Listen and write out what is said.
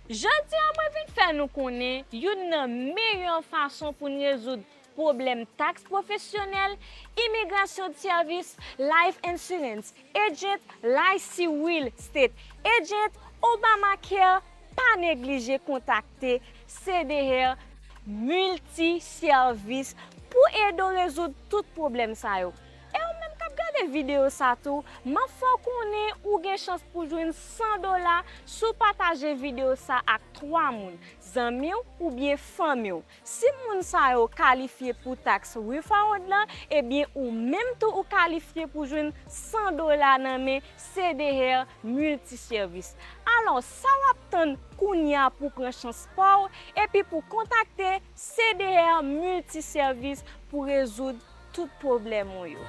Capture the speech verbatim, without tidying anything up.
Jodi a, mwen vin fè nou konnen youn nan meyè fason pou n rezoud pwoblèm taks pwofesyonèl, imigrasyon de sèvis, life insurance agent, life si real estate agent, Obamacare, pa neglije kontakte C D R Multiservice pou ede w rezoud tout pwoblèm sa yo. E ou menm k ap gade videyo sa tou, m ap fè w konnen ou gen chans pou jwenn san dola si w pataje videyo sa ak twa moun, zanmi w oubyen fanmi w. Si moun sa yo kalifye pou taks refund lan, ebyen ou menm tou ou kalifye pou jwenn san dola nan men C D R Multiservice. Alò, sa w ap tann kounye a pou pran chans pa w epi pou kontakte C D R Multiservice pou rezoud tout pwoblèm ou yo.